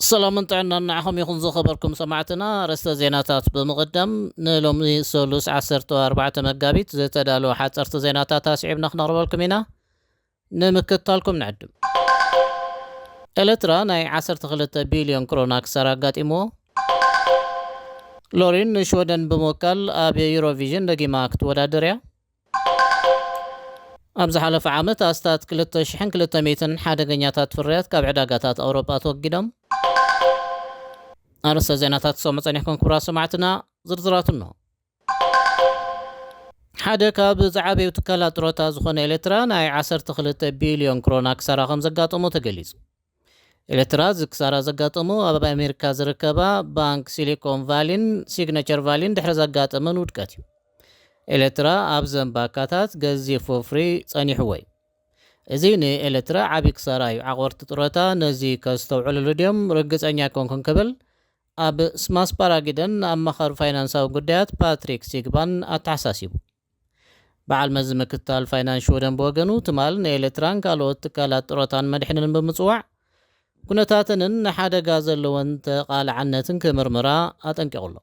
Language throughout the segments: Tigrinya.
ሰላምን ጥዕናን ንዓኹም ይኹን ዝኸበርኩም ሰማዕትና። ኣርእስተ ዜናታት ብምቕዳም፣ ንሎሚ ሰሉስ ዓሰርተ ኣርባዕተ መጋቢት ዝተዳለወ ሓፀርቲ ዜናታት ኣስዒብና ክነቕርበልኩም ኢና። ንምክትታልኩም ንዕድም። ኤርትራ ናይ ዓሰርተ ክልተ ቢልዮን ክሮና ክሳራ ኣጋጢምዎ። ሎሪን ንሽወደን ብምውካል ኣብ ዩሮቪዥን ደጊማ ክትወዳደር እያ። ኣብ ዝሓለፈ ዓመት ኣስታት ክልተ ሽሕን ክልተ ሚእትን ሓደገኛታት ፍርያት ካብ ዕዳጋታት ኣውሮጳ ተወጊዶም። ኣርእስተ ዜናታት ክሰሙ ጸኒሕኩም ክቡራት ሰማዕትና፣ ዝርዝራቱ እንሆ። ሓደ ካብ ዝዓበዩ ትካላት ጥሮታ ዝኾነ ኤርትራ ናይ ዓሰርተ ክልተ ቢልዮን ክሮና ክሳራ ከም ዘጋጠሞ ተገሊጹ። ኤርትራ እዚ ክሳራ ዘጋጠሞ ኣብ ኣሜሪካ ዝርከባ ባንክ ሲሊኮን ቫሊን ሲግነቸር ቫሊን ድሕሪ ዘጋጠመን ውድቀት እዩ። ኤርትራ ኣብዘን ባንካታት ገዚፍ ወፍሪ ጸኒሕዎ እዩ። እዚ ንኤርትራ ዓቢ ክሳራ እዩ። ዓቆርቲ ጥሮታ ነዚ ከስተውዕልሉ ድዮም? ርግጸኛ ኣይኮንኩን ክብል ኣብ ስማስፓራጊደን ኣማኻሪ ፋይናንሳዊ ጉዳያት ፓትሪክ ሲግባን ኣተሓሳሲቡ። በዓል መዚ ምክትታል ፋይናንስ ሽወደን ብወገኑ፣ ትማል ንኤርትራን ካልኦት ትካላት ጥሮታን መድሕንን ብምጽዋዕ፣ ኩነታተንን ንሓደጋ ዘለወን ተቓላዕነትን ክምርምራ ኣጠንቂቑ ኣሎ።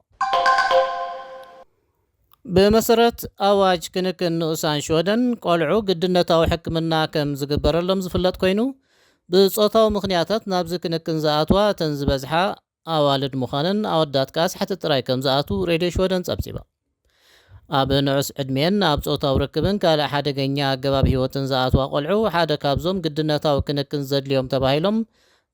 ብመሰረት ኣዋጅ ክንክን ንኡሳን ሽወደን፣ ቆልዑ ግድነታዊ ሕክምና ከም ዝግበረሎም ዝፍለጥ ኮይኑ፣ ብጾታዊ ምኽንያታት ናብዚ ክንክን ዝኣትዋ እተን ዝበዝሓ ኣዋልድ ምዃነን ኣወዳት ከኣ ኣስሓቲ ጥራይ ከም ዝኣትዉ ሬድዮ ሽወደን ጸብጺባ። ኣብ ንዑስ ዕድሜን ኣብ ጾታዊ ርክብን ካልእ ሓደገኛ ኣገባብ ህይወትን ዝኣትዋ ቆልዑ ሓደ ካብዞም ግድነታዊ ክንክን ዘድልዮም ተባሂሎም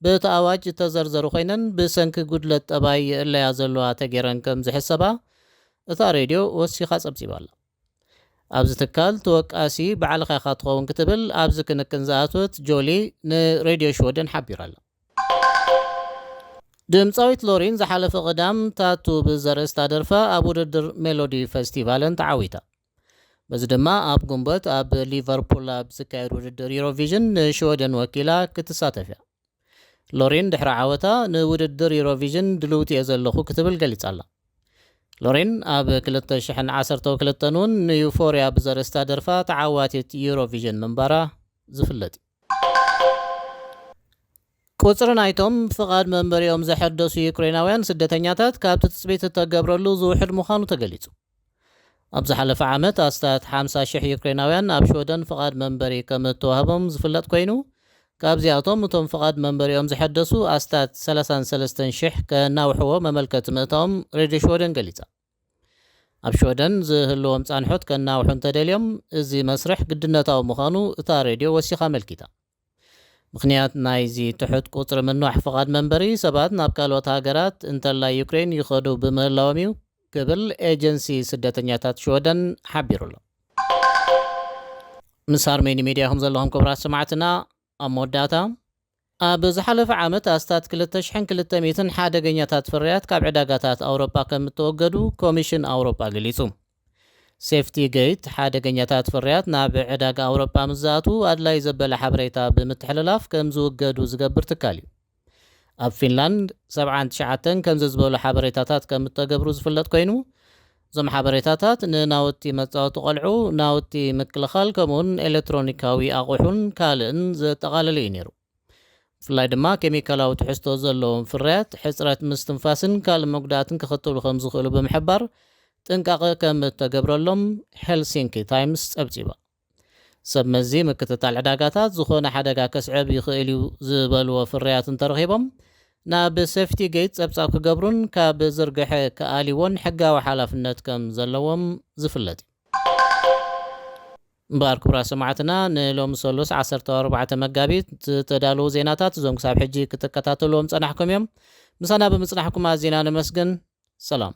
በቲ ኣዋጅ እተዘርዘሩ ኮይነን፣ ብሰንኪ ጉድለት ጠባይ ይእለያ ዘለዋ ተገይረን ከም ዝሕሰባ እታ ሬድዮ ወሲኻ ጸብጺባ ኣላ። ኣብዚ ትካል ተወቃሲ ባዕልኻ ኢኻ ትኸውን ክትብል ኣብዚ ክንክን ዝኣትወት ጆሊ ንሬድዮ ሽወደን ሓቢራ ኣላ። ድምፃዊት ሎሪን ዝሓለፈ ቅዳም ታቱ ብዘርእስታ ደርፋ ኣብ ውድድር ሜሎዲ ፈስቲቫልን ተዓዊታ። በዚ ድማ ኣብ ጉንበት ኣብ ሊቨርፑል ኣብ ዝካየድ ውድድር ዩሮቪዥን ንሽወደን ወኪላ ክትሳተፍ እያ። ሎሪን ድሕሪ ዓወታ ንውድድር ዩሮቪዥን ድልውቲ እየ ዘለኹ ክትብል ገሊጻ ኣላ። ሎሪን ኣብ ክልተ ሽሕን ዓሰርተ ክልተን እውን ንዩፎርያ ብዘርእስታ ደርፋ ተዓዋቲት ዩሮቪዥን ምንባራ ዝፍለጥ እዩ። ቁጽሪ ናይቶም ፍቓድ መንበሪኦም ዘሐደሱ ዩክሬናውያን ስደተኛታት ካብቲ ትጽቢት እተገብረሉ ዝውሕድ ምዃኑ ተገሊጹ። ኣብ ዝሓለፈ ዓመት ኣስታት ሓምሳ ሽሕ ዩክሬናውያን ኣብ ሽወደን ፍቓድ መንበሪ ከም እተዋህቦም ዝፍለጥ ኮይኑ፣ ካብዚኣቶም እቶም ፍቓድ መንበሪኦም ዘሐደሱ ኣስታት ሰላሳን ሰለስተን ሽሕ ከናውሕዎ መመልከቲ ምእታዎም ሬድዮ ሽወደን ገሊጻ። ኣብ ሽወደን ዝህልዎም ጻንሖት ከናውሑ እንተደልዮም፣ እዚ መስርሕ ግድነታዊ ምዃኑ እታ ሬድዮ ወሲኻ ኣመልኪታ። ምኽንያት ናይዚ ትሑት ቁጽሪ ምንዋሕ ፍቓድ መንበሪ፣ ሰባት ናብ ካልኦት ሃገራት እንተላይ ዩክሬን ይኸዱ ብምህላዎም እዩ ክብል ኤጀንሲ ስደተኛታት ሽወደን ሓቢሩ ኣሎ። ምስ ኣርሜኒ ሚድያ ኢኹም ዘለኹም ክቡራት ሰማዕትና። ኣብ መወዳእታ፣ ኣብ ዝሓለፈ ዓመት ኣስታት ክልተ ሽሕን ክልተ ሚእትን ሓደገኛታት ፍርያት ካብ ዕዳጋታት ኣውሮጳ ከም እተወገዱ ኮሚሽን ኣውሮጳ ገሊጹ። ሴፍቲ ጌት ሓደገኛታት ፍርያት ናብ ዕዳጋ ኣውሮጳ ምስ ዝኣትዉ ኣድላይ ዘበለ ሓበሬታ ብምትሕልላፍ ከም ዝውገዱ ዝገብር ትካል እዩ። ኣብ ፊንላንድ ሰብዓን ትሽዓተን ከምዚ ዝበሉ ሓበሬታታት ከም እተገብሩ ዝፍለጥ ኮይኑ፣ እዞም ሓበሬታታት ንናውቲ መጻወቲ ቆልዑ፣ ናውቲ ምክልኻል፣ ከምኡውን ኤሌክትሮኒካዊ ኣቑሑን ካልእን ዘጠቓለለ እዩ ነይሩ። ብፍላይ ድማ ኬሚካላዊ ትሕዝቶ ዘለዎም ፍርያት ሕጽረት ምስትንፋስን ካልእ መጉዳእትን ከኸትሉ ከም ዝኽእሉ ብምሕባር፣ ጥንቃቐ ከም እተገብረሎም ሄልሲንኪ ታይምስ ጸብጺባ። ሰብ መዚ ምክትታል ዕዳጋታት ዝኾነ ሓደጋ ከስዕብ ይኽእል እዩ ዝበልዎ ፍርያት እንተረኺቦም፣ ናብ ሴፍቲ ጌት ጸብጻብ ክገብሩን ካብ ዝርግሐ ክኣልይዎን ሕጋዊ ሓላፍነት ከም ዘለዎም ዝፍለጥ እዩ። እምበኣር ክቡራት ሰማዕትና፣ ንሎሚ ሰሉስ ዓሰርተ ኣርባዕተ መጋቢት ዝተዳለዉ ዜናታት እዞም ክሳብ ሕጂ ክትከታተልዎም ጸናሕኩም እዮም። ምሳና ብምጽናሕኩም ኣዚና ነመስግን። ሰላም።